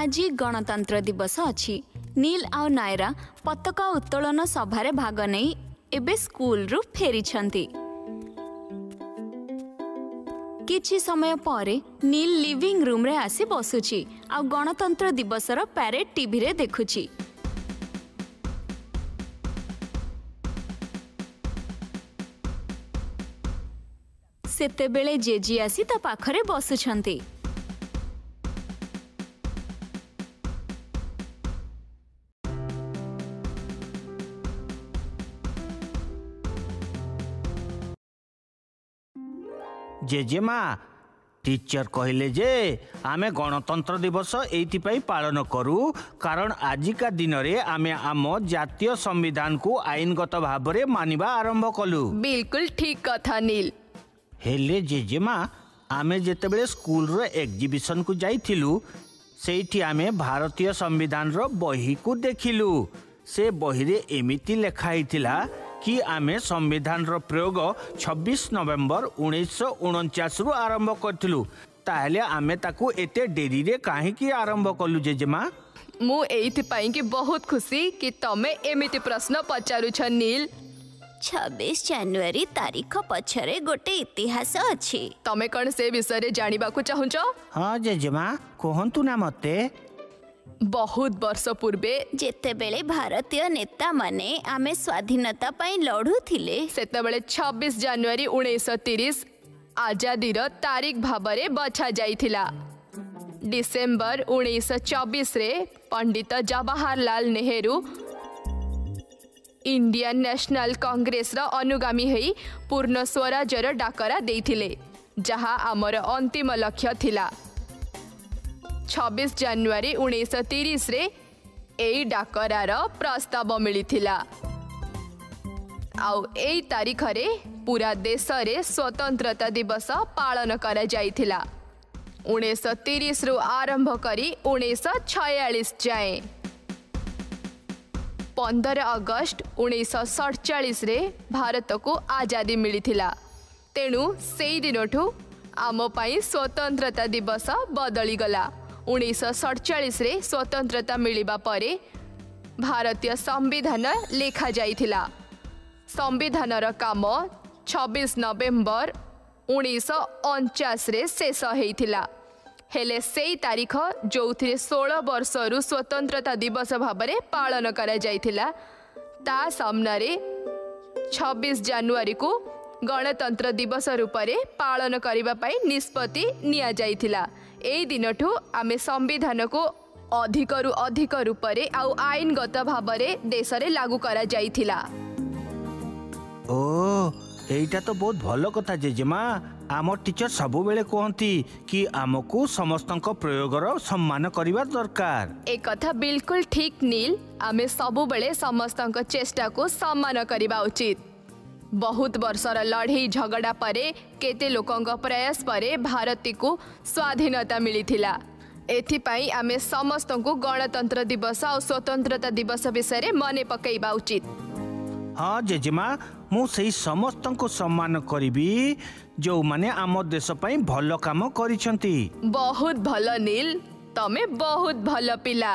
ଆଜି ଗଣତନ୍ତ୍ର ଦିବସ ଅଛି। ନୀଲ ଆଉ ନାୟରା ପତାକା ଉତ୍ତୋଳନ ସଭାରେ ଭାଗ ନେଇ ଏବେ ସ୍କୁଲରୁ ଫେରିଛନ୍ତି। କିଛି ସମୟ ପରେ ନୀଲ ଲିଭିଂ ରୁମ୍ରେ ଆସି ବସୁଛି ଆଉ ଗଣତନ୍ତ୍ର ଦିବସର ପ୍ୟାରେଡ୍ ଟିଭିରେ ଦେଖୁଛି। ସେତେବେଳେ ଜେଜି ଆସି ତା ପାଖରେ ବସୁଛନ୍ତି। ଜେଜେମା, ଟିଚର କହିଲେ ଯେ ଆମେ ଗଣତନ୍ତ୍ର ଦିବସ ଏଇଥିପାଇଁ ପାଳନ କରୁ, କାରଣ ଆଜିକା ଦିନରେ ଆମେ ଆମ ଜାତୀୟ ସମ୍ବିଧାନକୁ ଆଇନଗତ ଭାବରେ ମାନିବା ଆରମ୍ଭ କଲୁ। ବିଲକୁଲ ଠିକ କଥା ନୀଲ। ହେଲେ ଜେଜେମା, ଆମେ ଯେତେବେଳେ ସ୍କୁଲର ଏକ୍ଜିବିସନକୁ ଯାଇଥିଲୁ, ସେଇଠି ଆମେ ଭାରତୀୟ ସମ୍ବିଧାନର ବହିକୁ ଦେଖିଲୁ। ସେ ବହିରେ ଏମିତି ଲେଖା ହେଇଥିଲା କି ଆମେ ସମ୍ବିଧାନର ପ୍ରୟୋଗ 26 ନଭେମ୍ବର 1949ରୁ ଆରମ୍ଭ କରିଥିଲୁ। ତାହେଲେ ଆମେ ତାକୁ ଏତେ ଡେରିରେ କାହିଁକି ଆରମ୍ଭ କଲୁ ଜେଜେମା? ମୁଁ ଏଇଥିପାଇଁ କି ବହୁତ ଖୁସି କି ତମେ ଏମିତି ପ୍ରଶ୍ନ ପଚାରୁଛ ନୀଲ। 26 ଜାନୁଆରୀ ତାରିଖ ପଛରେ ଗୋଟେ ଇତିହାସ ଅଛି। ତମେ କଣ ସେ ବିଷୟରେ ଜାଣିବାକୁ ଚାହୁଁଛ? ହଁ ଜେଜେମା, କୁହନ୍ତୁ ନା ମତେ। ବହୁତ ବର୍ଷ ପୂର୍ବେ ଯେତେବେଳେ ଭାରତୀୟ ନେତାମାନେ ଆମେ ସ୍ୱାଧୀନତା ପାଇଁ ଲଢୁଥିଲେ, ସେତେବେଳେ 26 ଜାନୁଆରୀ 1930 ଆଜାଦିର ତାରିଖ ଭାବରେ ବଛା ଯାଇଥିଲା। December 1924ରେ Pandit Jawaharlal Nehru Indian national କଂଗ୍ରେସର ଅନୁଗାମୀ ହେଇ ପୂର୍ଣ୍ଣ ସ୍ୱରାଜର ଡାକରା ଦେଇଥିଲେ, ଯାହା ଆମର ଅନ୍ତିମ ଲକ୍ଷ୍ୟ ଥିଲା। 26 ଜାନୁଆରୀ 1930ରେ ଏଇ ଡାକରାର ପ୍ରସ୍ତାବ ମିଳିଥିଲା ଆଉ ଏଇ ତାରିଖରେ ପୁରା ଦେଶରେ ସ୍ୱତନ୍ତ୍ରତା ଦିବସ ପାଳନ କରାଯାଇଥିଲା, 1930ରୁ ଆରମ୍ଭ କରି 1946 ଯାଏଁ। 15 ଅଗଷ୍ଟ 1947ରେ ଭାରତକୁ ଆଜାଦି ମିଳିଥିଲା। ତେଣୁ ସେଇ ଦିନଠୁ ଆମ ପାଇଁ ସ୍ୱତନ୍ତ୍ରତା ଦିବସ ବଦଳିଗଲା। 1947ରେ ସ୍ୱତନ୍ତ୍ରତା ମିଳିବା ପରେ ଭାରତୀୟ ସମ୍ବିଧାନ ଲେଖାଯାଇଥିଲା। ସମ୍ବିଧାନର କାମ 26 ନଭେମ୍ବର 1949ରେ ଶେଷ ହେଇଥିଲା। ହେଲେ ସେଇ ତାରିଖ ଯୋଉଥିରେ 16 ବର୍ଷରୁ ସ୍ୱତନ୍ତ୍ରତା ଦିବସ ଭାବରେ ପାଳନ କରାଯାଇଥିଲା, ତା ସାମ୍ନାରେ 26 ଜାନୁଆରୀକୁ ଗଣତନ୍ତ୍ର ଦିବସ ରୂପରେ ପାଳନ କରିବା ପାଇଁ ନିଷ୍ପତ୍ତି ନିଆଯାଇଥିଲା। ଏଇ ଦିନଠୁ ଆମେ ସମ୍ବିଧାନକୁ ଅଧିକରୁ ଅଧିକ ରୂପରେ ଆଉ ଆଇନଗତ ଭାବରେ ଦେଶରେ ଲାଗୁ କରାଯାଇଥିଲା। ଓ, ଏଇଟା ତ ବହୁତ ଭଲ କଥା ଜେଜେମା। ଆମ ଟିଚର ସବୁବେଳେ କୁହନ୍ତି କି ଆମକୁ ସମସ୍ତଙ୍କ ପ୍ରୟୋଗର ସମ୍ମାନ କରିବା ଦରକାର। ଏ କଥା ବିଲକୁଲ ଠିକ ନୀଲ। ଆମେ ସବୁବେଳେ ସମସ୍ତଙ୍କ ଚେଷ୍ଟାକୁ ସମ୍ମାନ କରିବା ଉଚିତ। ବହୁତ ବର୍ଷର ଲଢ଼େଇ ଝଗଡ଼ା ପରେ, କେତେ ଲୋକଙ୍କ ପ୍ରୟାସ ପରେ ଭାରତୀକୁ ସ୍ୱାଧୀନତା ମିଳିଥିଲା। ଏଥିପାଇଁ ଆମେ ସମସ୍ତଙ୍କୁ ଗଣତନ୍ତ୍ର ଦିବସ ଆଉ ସ୍ୱତନ୍ତ୍ରତା ଦିବସ ବିଷୟରେ ମନେ ପକାଇବା ଉଚିତ। ହଁ ଜେଜେମା, ମୁଁ ସେଇ ସମସ୍ତଙ୍କୁ ସମ୍ମାନ କରିବି ଯେଉଁମାନେ ଆମ ଦେଶ ପାଇଁ ଭଲ କାମ କରିଛନ୍ତି। ବହୁତ ଭଲ ନୀଲ, ତମେ ବହୁତ ଭଲ ପିଲା।